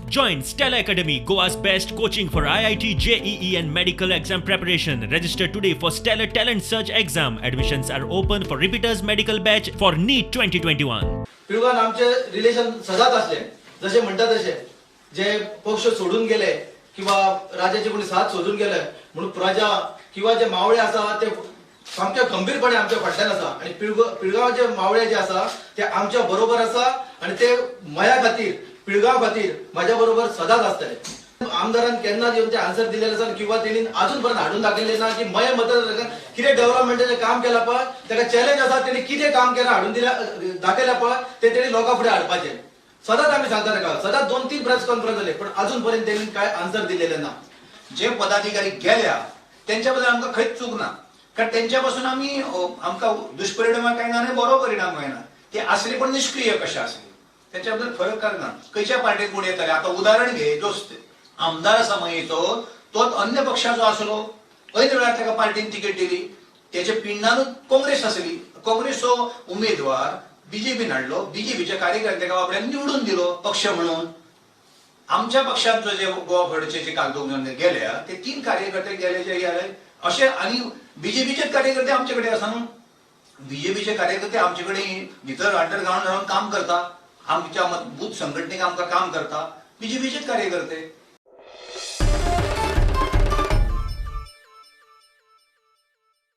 Join Stellar Academy, Goa's best coaching for IIT, JEE and medical exam preparation. Register today for Stellar Talent Search exam. Admissions are open for repeaters medical batch for NEET 2021. पिळगांवान आमचे relation सदांच असले, जशे म्हणटा तशे जे पक्ष सोडून गेले किंवा राजाचे कोणी साथ सोडून गेले म्हणून प्रजा किंवा जे मावळे आसा ते सामके गंभीरपणे आमच्या फाटल्यान आसा आणि पिळगांवचे मावळे जे आसा ते आमच्या बरोबर आसा आणि ते मया खातीर, पिळगांव खातीर माझ्या बरोबर सदांच आसतले. आमदारान केन्ना येवन ते आन्सर दिलेले आसा किंवा तेणी अजून पर्यंत हाडून दाखयलें ना की मया मतदारसंघात कितें डेव्हलपमेंटाचें काम केलां पळय, ताका चॅलेंज आसा, तेणी कितें काम केलां हाडून दिल्या दाखयलां पळय, ते तेणी लोकां फुडें हाडपाचें. सदांच आमी सांगता ताका, सदांच 2-3 प्रेस कॉन्फरन्स जाले पण अजून पर्यंत तेणी काय आन्सर दिलेले ना. जे पदाधिकारी गेल्या तेंच्या बद्दल आमकां खंयच चूक ना, कारण तेंच्या पासून आमी आमकां दुष्परिणाम काय ना आनी बरो परिणाम काय ना. ते आसले पण निष्क्रिय कशे आसले तेच्या बद्दल फरक काय ना. खंयच्या पार्टीत कोण येताले, आतां उदाहरण घे, जो आमदार आसा मयेचो तोच अन्य पक्षाचो आसलो, ऐन वेळार ताका पार्टीन तिकेट दिली, तेच्या पिंडानूच काँग्रेस आसली, काँग्रेसचो उमेदवार बीजेपीन हाडलो, बीजेपीच्या कार्यकर्त्याक ताका बाबड्यान निवडून दिलो पक्ष म्हणून. आमच्या पक्षांचो जे गोवा फॉरवर्डचे जे काल 2 जण गेल्या ते 3 कार्यकर्ते गेले जे गेले अशे, आनी बीजेपीचेच कार्यकर्ते आमचे कडेन आसा न्हू, बीजेपीचे कार्यकर्ते आमचे कडेन भितर अंडरग्रावंड रावन काम करता, आमच्या बूथ संघटनेक आमकां काम करता बीजेपीचेच कार्यकर्ते.